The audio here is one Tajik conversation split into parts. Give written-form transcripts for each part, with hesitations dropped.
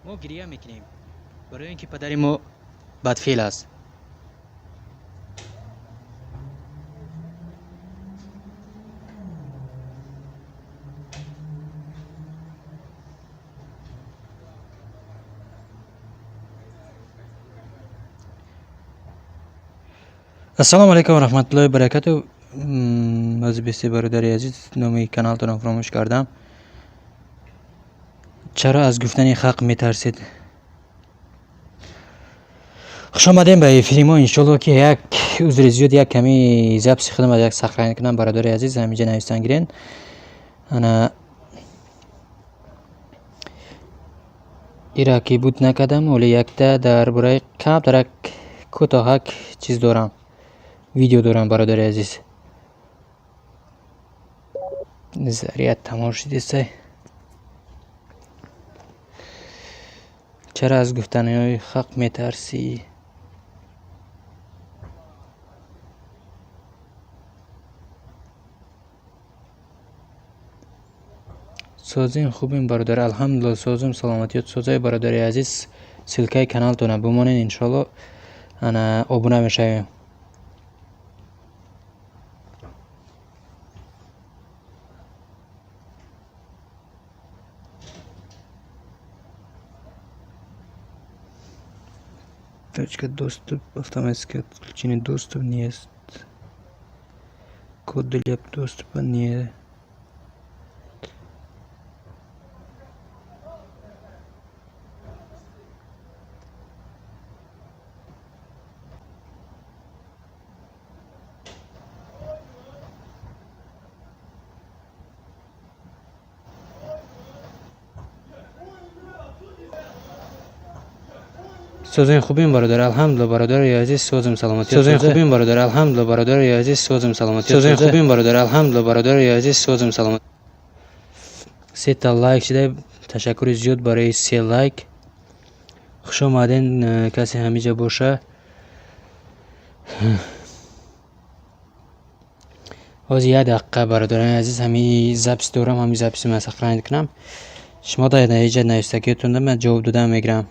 Мо гирия мекунем, барои ин ки падари мо бадфеъл аст. Ассалому алайкум ва раҳматуллоҳи ва баракату. Аз бисти бародари азиз, номи каналтонро фаромӯш кардам. Чаро аз гуфтани ҳақ метарсед? Хуш омадем ба эфири мо. Иншолло, ки як узри зиёд, як ками записи худам як сохранить кунам. Бародари азиз, ҳаминҷа навистан гирен. Ана ира ки буд накардам, оле якта дар бораи камтарак кӯтоҳак чиз дорам, видео дорам, бародари азиз. Заряд тамом шудисай. Чаро аз гуфтаниҳои ҳақ метарсӣ? Созем, хубем, бародар, алҳамдулилла, созем, саломатиёт созай. Бародари азиз, ссылкаи каналтона бимонед, иншолло, ана обуна мешавем. Точка доступ, автоматическое отключение, доступ нет, код для доступа не. Созем, хубем, бародар, алҳамдулилла. Бародари азиз, созем, саломатӣ. Созем, хубем, бародар, алҳамдулилла. Бародари азиз, созем, саломатӣ. Созем, хубем, бародар, алҳамдулилла. Бародари азиз, созем, саломат. Сета лайк шуда, ташаккури зиёд барои се лайк. Хуш омаден, касе ҳамиҷа боша. Ҳозир як дақиқа, бародарони азиз, ҳамин запись дорам, ҳамин записи ман сохранить кунам. Шумо дар инҷа навистагиётонда ман ҷавоб додан мегирам.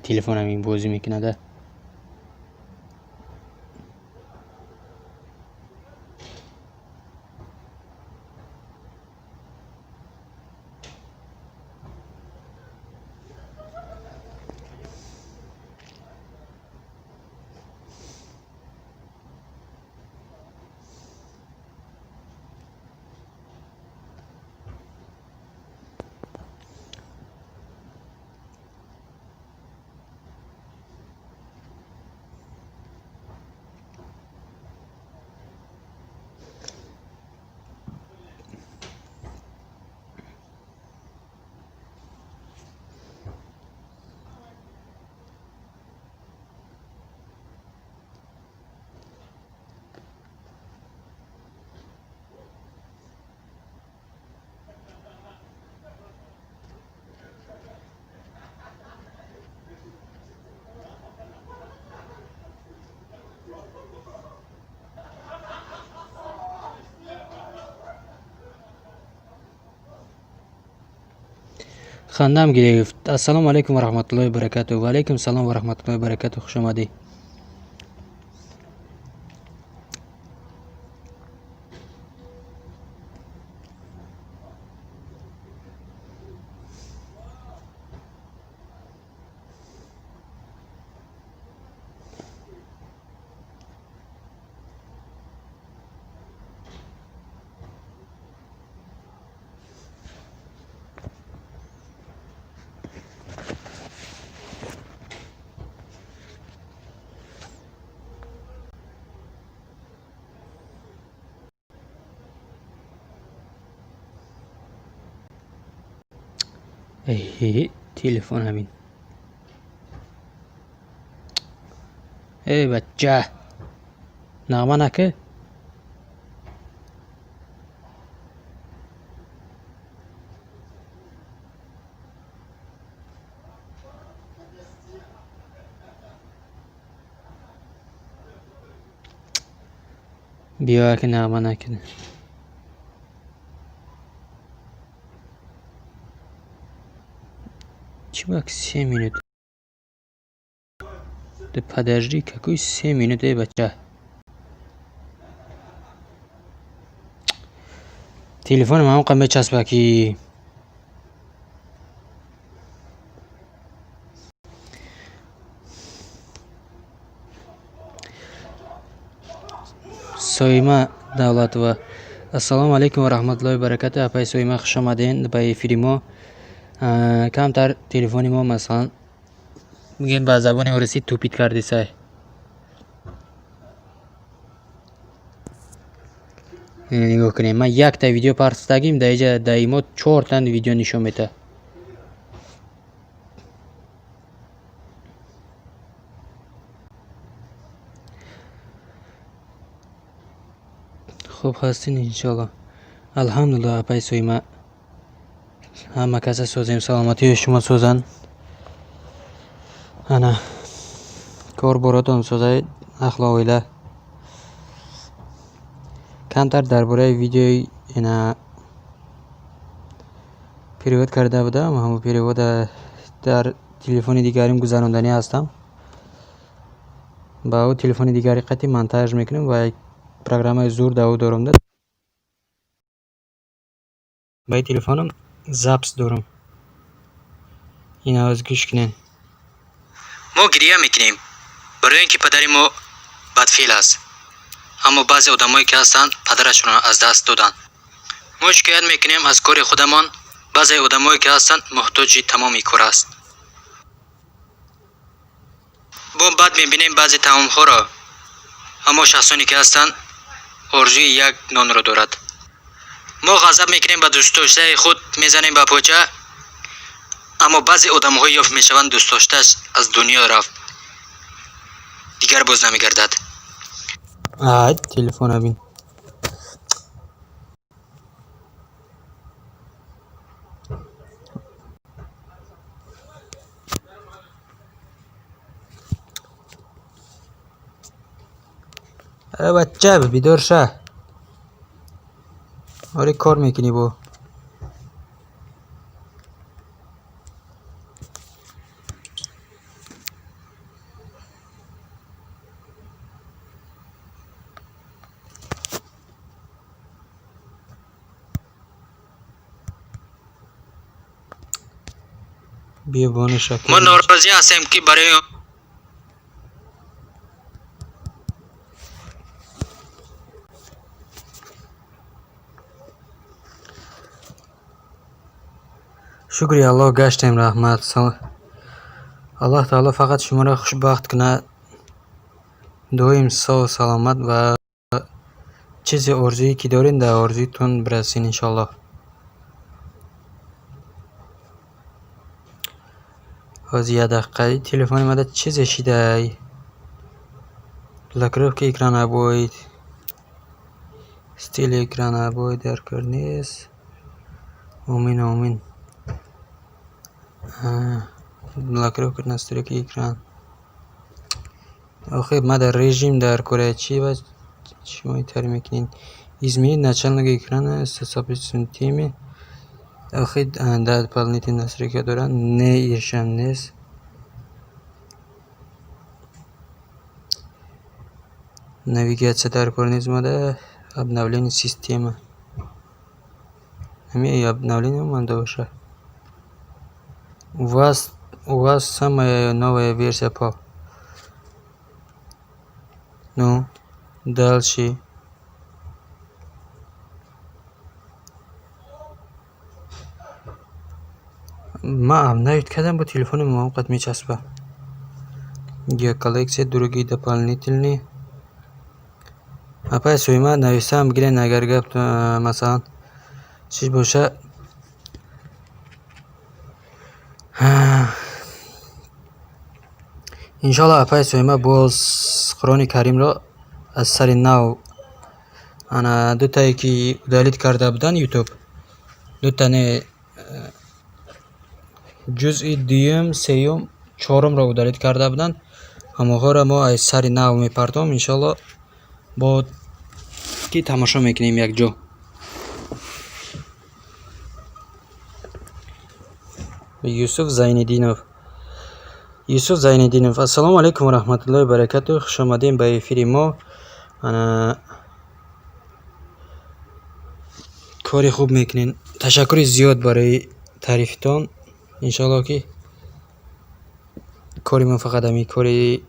Телефонам ин бозӣ мекунада. Хандам гирифт. Ассалому алайкум ва раҳматуллоҳи ва баракату. Ва алайкум салом ва раҳматуллоҳи ва баракату, хуш омадӣ. Телефон ҳамин. Эй бача, нағма накӣ. Биё, ки нағма накунӣ. Чӣ бак 3 минут? Да подожди, какой 3 минут, эй, бача? Телефонам ҳамон мечаспа, ки Соима Давлатова. Ассалому алайкум ва раҳматуллоҳи ва баракату, апаи Соима, хуш омадед ба эфири мо. Камтар телефони мо, масалан, мегӯем, ба забони урусӣ тупить кардисай. Нигоҳ кунем, ман якта видео партофтагим, дар иҷа дар имо чорта видео нишон медиҳад. Хуб ҳастин, иншоалло? Алҳамдулилло, апаи Соима, ҳама каса созем, саломатии шумо созанд. Ана, кор боротон созай, ахлу оила. Камтар дар бораи видеои ина перевод карда будам, ҳамон перевода дар телефони дигарим гузаронданӣ ҳастам. Ба ӯ телефони дигари қатъи монтаж мекунем ва як программаи зур дар ӯ дорам. Да ба ин телефонам запись дорам. Ин аваз гӯш кунед. Мо гирия мекунем, барои ин ки падари мо бадфеъл аст, аммо баъзе одамое ки ҳастанд, падарашонро аз даст доданд. Мо шикоят мекунем аз кори худамон, баъзе одамое ки ҳастанд, муҳтоҷи тамоми кор аст. Мо бад мебинем баъзе таомҳоро, аммо шахсоне ки ҳастанд, орзуи як нонро дорад. Мо ғазаб мекунем, ба дӯстдоштаи худ мезанем ба поча, аммо баъзе одамҳо ёфт мешаванд, дӯстдоштааш аз дунё рафт, дигар боз намегардад. Ай, телефона бин. Аре, бача, бедор ша. Оре, кор мекунӣ бо. Биё, бону шакар. Мо норозӣ ҳастем, ки барои Шукри Аллоҳ, гаштем, раҳмат. Аллоҳ таоло фақат шуморо хушбахт кунад. Доим сов саломат ва чизе орзуе ки доред, дар орзуитон бирасед, иншоаллоҳ. Ҳозир, як дақиқа, телефони мада чизе шидай. Блокировка экрана обои. Стили экрана обои дар кор нест. Омин, омин. Блокировка настройки экран. Охи, мада режим дар кора чи ва шумо итари мекунед? Изменить начального экрана с соответствующими теме. Охи, дополнительные настройки дорад. Не, иршам нест. Навигация дар кор нест мада. Обновление системы. Ҳамин обновление омада бошад. У вас самая новая версия по. Ну, дальше. Ман обновить кардам, бо телефони мувофиқат мечаспад. Геоколлекция, другие дополнительные. Апай Суйма, нависам бигирен, агар гап, масалан, чиз боша. Иншоалло, апай Суйма, боз Қуръони Каримро аз сари нав, ана, дутае ки удалить карда буданд Ютуб, дута не, ҷузъи дуюм, сеюм, чорумро удалить карда буданд. Ҳамонҳоро мо аз сари нав мепартом, иншоалло. Бо Ки тамошо мекунем якҷо. Юсуф Зайниддинов, Юсуф Зайниддинов, ассалому алайкум ва раҳматуллоҳи ва баракатуҳ. Хуш омадем ба эфири мо. Ана, кори хуб мекунед, ташаккури зиёд барои таърифитон. Иншоалло, ки кори мо фақат ҳамин кори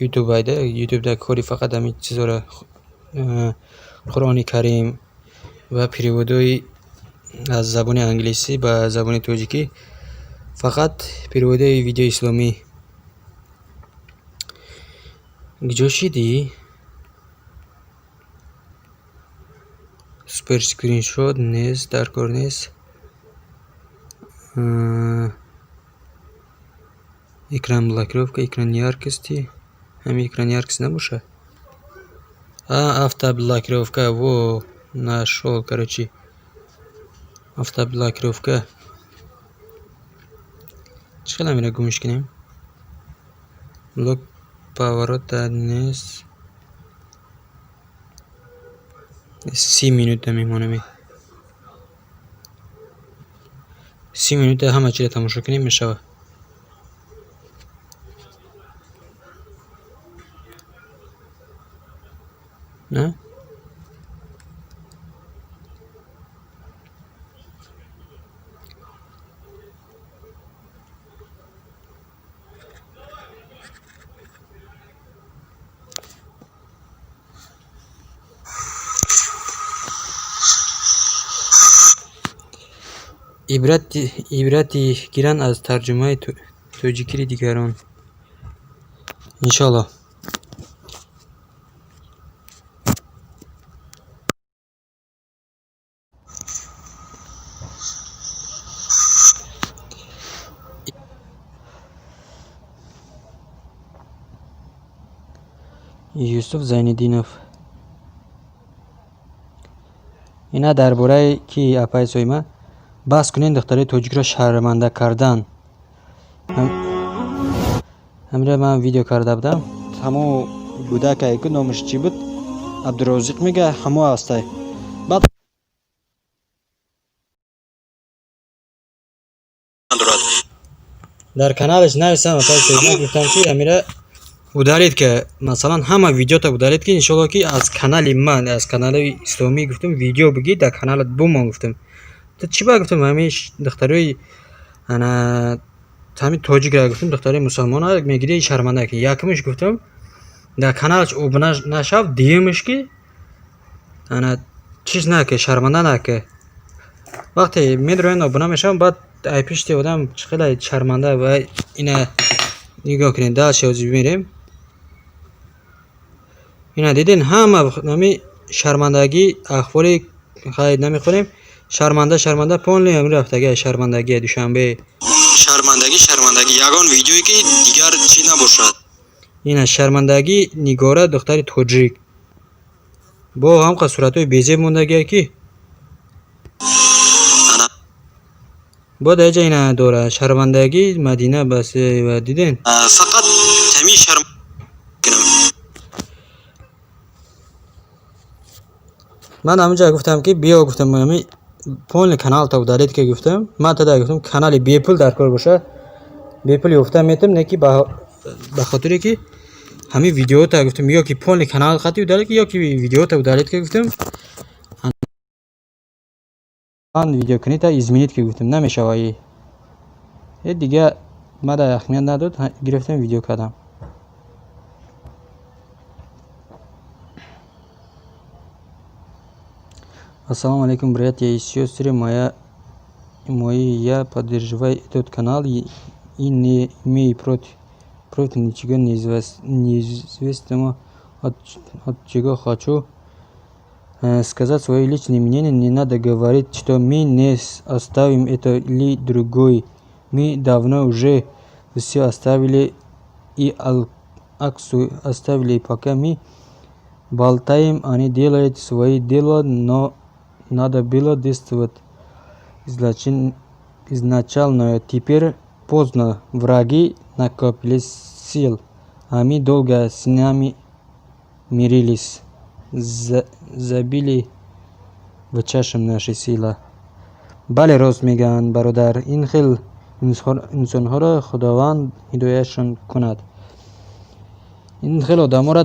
Ютуб айда, Ютубда кори фақат ҳамин чизоро, Қуръони Карим ва переводҳои аз забони англисӣ ба забони тоҷикӣ, фақат переводҳои видеои исломӣ. Куҷо шидӣ? Супер скриншот нест, дар кор нест. Экран блокировка, экран яркости, ҳамин экран яркости набошад. Автоблокировка, во, нашёл. Короче, автоблокировка чӣ хел ҳаминро гумш кунем? Блок поворота нест. 30 минута мемонем, 30 минута ҳама чиро тамошо кунем, мешавад. На, ибрати гиранд аз тарҷумаи тоҷикири дигарон, иншоалло. Юсуф Зайниддинов, ина дар бораи ки апаи Соима баҳс кунед, духтарои тоҷикро шарманда кардан. Ҳамира ман видео карда будам. Ҳамо кӯдакае ку, номаш чӣ буд, Абдурозиқ мега, ҳамо ҳастай, баъд Дар каналаш нависам, апаи Соима, гуфтам, ки ҳамира удалить ка, масалан, ҳама видеота удалить ки, иншоалло, ки аз канали ман, аз канали исломӣ, гуфтам, видео бигир, дар каналат бумон. Гуфтам, ту чӣ ба, гуфтам, ҳамин духтарои, ана, ҳамин тоҷикра, гуфтам, духтарои мусалмона мегирӣ, шарманда ки. Якумш, гуфтам, дар каналаш обуна нашав, дуюмш, ки ана чиз наке, шарманда наке. Вақте медроянд, обуна мешаванд, баъд ай пишти одам чӣ хеле шарманда. Ва ина нигоҳ кунед, дальше ҳозир мерем. Ина диден, ҳама ҳами шармандагӣ, ахбори хайр намехонем. Шарманда, шарманда, полный ҳами рафтагӣ шармандагӣ Душанбе. Шармандагӣ, шармандагӣ, ягон видеое ки дигар чӣ набошад. Ина шармандагӣ, Нигора, духтари тоҷик, бо ҳамқа суратҳои безеб мондагие ки бо даҷа ина дора. Шармандагӣ Мадина Басева, диден? Фақат ҳамин шарм. Ман ҳаминҷа гуфтам, ки биё, гуфтам, ҳами полный каналта удалить ки. Гуфтам, ман тада, гуфтам, канали бепул дар кор боша, бепул ёфта метам, не ки ба хотире ки ҳамин видеота, гуфтам, ё ки полный канал хати удалить ки, ё ки видеота удалить ки. Гуфтам, ман видеокунита изменить ки, гуфтам, намешава. Э, дига мада аҳамият надод, гирифтам, видео кардам. Ассалому алейкум, братья и сестры моя, мои, я поддерживаю этот канал и не имею против ничего неизвестного, от чего хочу сказать свое личное мнение. Не надо говорить, что мы не оставим это или другой. Мы давно уже все оставили и Аль-Аксу оставили. Пока мы болтаем, они делают свои дела, но надо было действовать изначально. Теперь поздно. Враги накопили сил, а мы долго с нами мирились. Забили в чашм наши сила. Бале, рост мегӯянд, бародар. Ин хел инсонҳоро Худованд ҳидоятшон кунад. Ин хел одаморо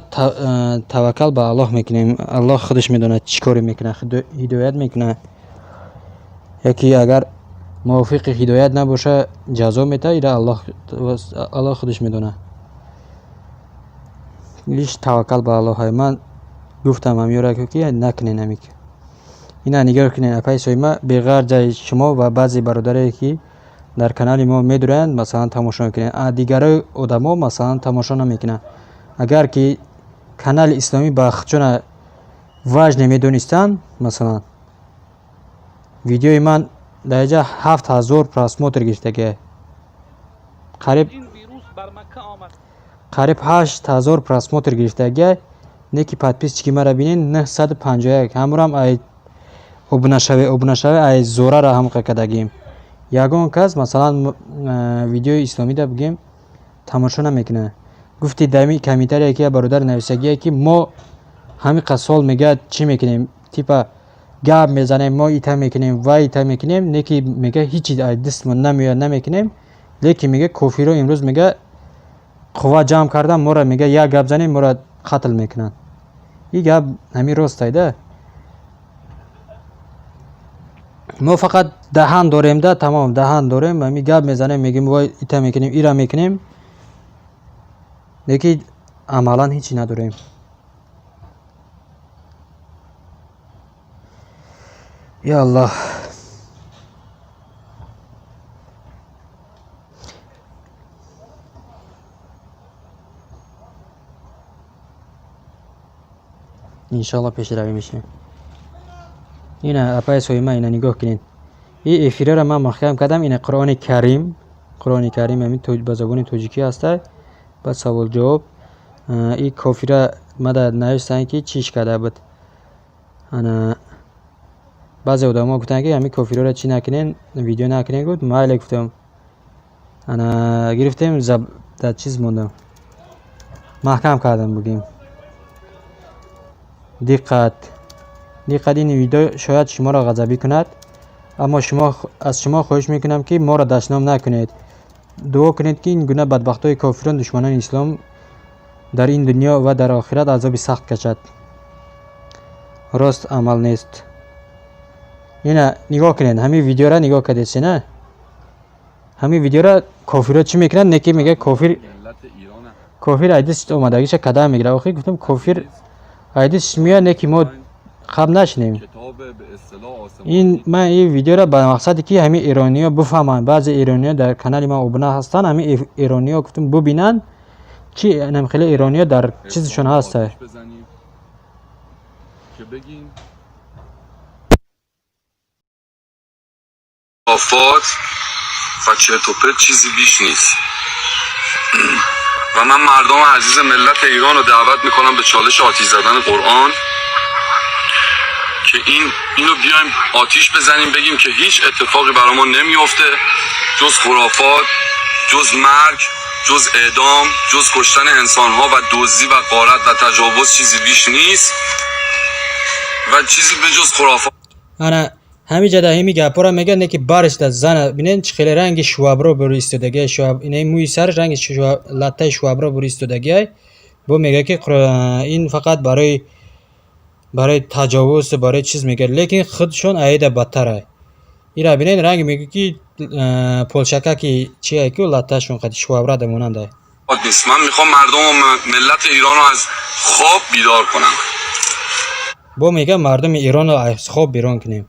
таваккал ба Аллоҳ мекунем. Аллоҳ худаш медонад чӣ коре мекунад, ҳидоят мекунад. Яке агар мувофиқи ҳидоят набоша, ҷазо метаҳад, ира Аллоҳ худаш медонад. Иш таваккал ба Аллоҳ. Ман гуфтам ҳамёра ки накунен ҳамик. Ина нигоҳ кунед, апаи Соима, беғарҷаи шумо ва баъзе бародаре ки дар канали мо медуранд, масалан тамошо мекунанд. А дигарои одамо масалан тамошо намекунанд. Агар ки канали исломӣ ба худшона важне медонистанд, масалан видеои ман дар инҷа 7000 просмотр гирифтагиа. Қариб 8000 просмотр гирифтагиа. Неки подписчики мара бинед 951. Ҳамурам ай обунашаве, обунашаве ай зорара ҳамқа кардагим. Ягон кас масалан видеои исломида бигем тамошо намекунад. Гуфти дар комментария ки бародар нависагие ки мо ҳамиқа сол мегӯяд чӣ мекунем, типа гап мезанем, мо ита мекунем ва ита мекунем, неки мега ҳичи ай дастмон намеояд, намекунем. Лекин мега кофиро имрӯз мега қувва ҷамъ кардан, моро мега як гап занем, моро қатл мекунанд. Ин гап ҳамин рост айда. Мо фақат даҳан дорем да, тамом даҳан дорем, ҳамин гап мезанем, мегӯем вой ита мекунем, ира мекунем, лекин амалан ҳичи надорем. Я Аллоҳ. Иншаллоҳ пешравӣ мешавем. Ина апаи Соима, ина нигоҳ кунед. Ин эфирро ман маҳкам кардам. Ина Қуръони Карим, Қуръони Карим ҳамин ба забони тоҷикӣ ҳаста. Баъд савол ҷавоб. Ин кофира мада навистанд ки чиш карда буд. Ана баъзе одамо гуфтанд ки ҳамин кофирҳоро чӣ накунен, видео накунен, гуфт майле гуфтам. Ана гирифтем, дар чиз мондам. Маҳкам кардам бигем. Диққат. Диққат, ин видео шояд шуморо ғазабӣ кунад, аммо аз шумо хоҳиш мекунам ки моро дашном накунед. Дуо кунед ки ин гуна бадбахтҳои кофирон, душманони ислом дар ин дунё ва дар охират азоби сахт кашад. Рост амал нест. Ина нигоҳ кунед, ҳамин видеоро нигоҳ кардед, на? Ҳамин видеоро кофирҳо чӣ мекунанд? Неки мегӯяд кофир, кофир айдис омадагиша кадам мегирад. Охир гуфтам кофир айдис меояд, неки мо қабл нашинем. Ин ман ин видеоро ба мақсаде ки ҳамин эрониҳо бифаҳманд. Баъзе эрониҳо дар канали ман обуна ҳастанд, ҳамин эрониҳо гуфтам бубинанд чи инам хеле эрониҳо дар чизшон ҳаста. آفات و چرت و پرت چیزی بیش نیست و من مردم عزیز ملت ایران رو دعوت میکنم به چالش آتیش زدن قرآن که اینو بیایم آتیش بزنیم، بگیم که هیچ اتفاقی برامون نمیفته جز خرافات، جز مرگ، جز اعدام، جز کشتن انسانها و دزدی و غارت و تجاوز چیزی بیش نیست و چیزی به جز خرافات. ана ҳамин ҷа дар ҳими гапҳоро мегӯяд, не ки баришда зана бинед чӣ хеле ранги шуабро бури истодагиай, шуаб ина мӯи сараш ранги латтаи шуабро бури истодагиай. Бо мегӯяд ки ин фақат барои таҷовуз, барои чиз мегӯяд, лекин худшон аида бадтарай. Ира бинед ранги мегӯяд ки полшакаки чиай ку латтаашон қади шуабра да монандай. نیست. من میخوام مردم و ملت ایران رو از خواب بیدار کنم. Бо мегӯяд мардуми Иронро аз хоб берун кунем.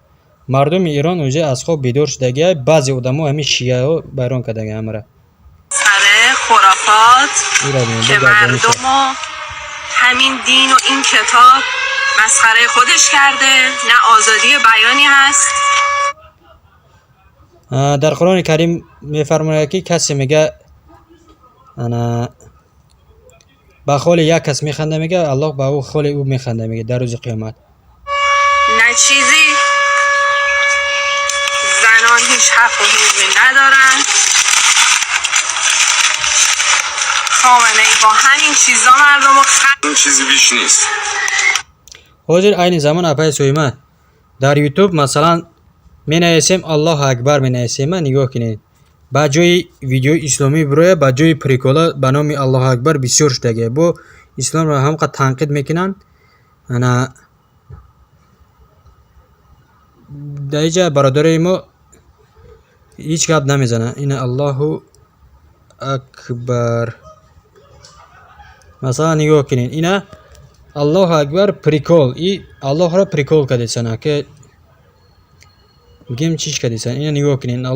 Мардуми Ирон уже аз хоб бедор шудагиай, баъзе одамо ҳамин шиаҳо байрон кардагиай ҳамаро. سر خرافات Ира бинед, که бо гардониш. مردم و همین دین و این کتاب مسخره خودش کرده. نه آزادی بیانی هست. Дар Қуръони Карим мефармояд ки касе мега ана ба холи як кас механда, мега Аллоҳ ба ӯ холи ӯ механда, мега дар рӯзи қиёмат. نه چیزی. زنان هیچ حق و حقوقی ندارن. خامنه ای با همین چیزا مردم رو این چیزی بیش نیست. Ҳозир айни замон, апаи Соима, дар Ютуб, масалан, менависем «Аллоҳу акбар» менависем, нигоҳ кунед, ба ҷои видеои исломӣ бироя, ба ҷои прикола ба номи «Аллоҳу акбар» бисёр шудагия. Бо исломро ҳамқа танқид мекунанд. Ана дар инҷа бародарои мо ҳеҷ гап намезананд. Ина «Аллоҳу акбар», масалан, нигоҳ кунед, ина «Аллоҳу акбар прикол», и Аллоҳро прикол кардесана, ки бигем, чиш кардесан. Ина нигоҳ кунед.